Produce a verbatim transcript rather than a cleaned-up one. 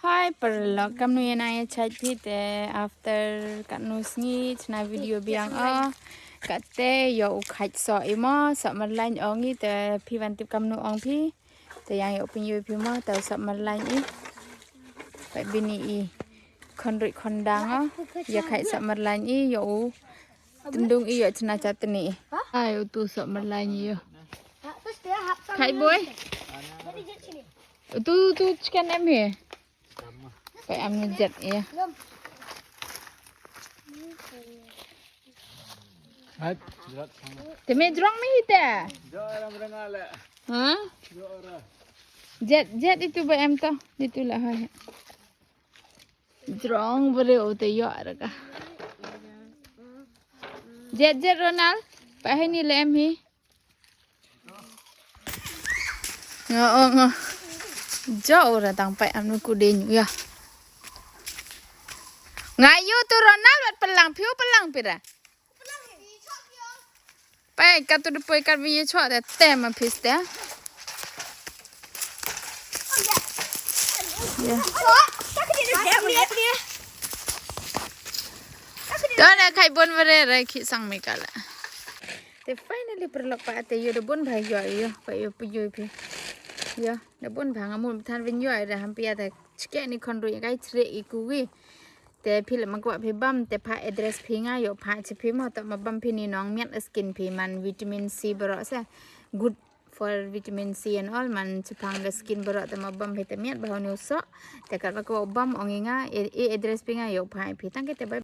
Hi paralok, kamnu ya nai chait phi te after katnu sngi chna video biang o. Kate yow u khait soh i mo, soh marlain ong i te phi wan tip kamnu ong phi. Te yang yow pynyoo phi mo, te soh marlain i. Pait bini i. Khon ruit khon dang o. Ya khait soh marlain i, yow u tyndung i yow chna chatni i. Ai, utu soh marlain i yow. Khait boi. Utu, utu chicken em hi. Pait am ni jet ya. Te me jrong mi hi te. Ha? Jet, jet itu ba em to. Itu la hai. Jrong bare o te yoh ra ka. Jet, jet Ronald. Pait hai ni le em hi. Nga ong, nga. Jo ra tang pait am nu ku ding ya. Nga yu tu Ronald wat pelang phi u pelang phi ra. Pait katu de poi kat wi ye chwa de te ma phi ste. Ya. To na khai bon bare re khi sang me kala. Te finally paralok pait te yow da bon bha yoh yow, pait yow pynyoo phi. Yow da bon bha nga mut than win yoh da ham pia te chke ni khon ruit kai chre i ku wi. Te phi le ma kwah phi bam te phah address phi nga yow phah chi phi mo, to ma bam phi ni nong miat skin phi man vitamin C baroh se. Good for vitamin C and all man chi phang da skin baroh, te ma bam phi te miat bha ni u soh. Te kat ba kwah bam ong i nga e, e address phi nga yow phah phi. Tang ke te bye.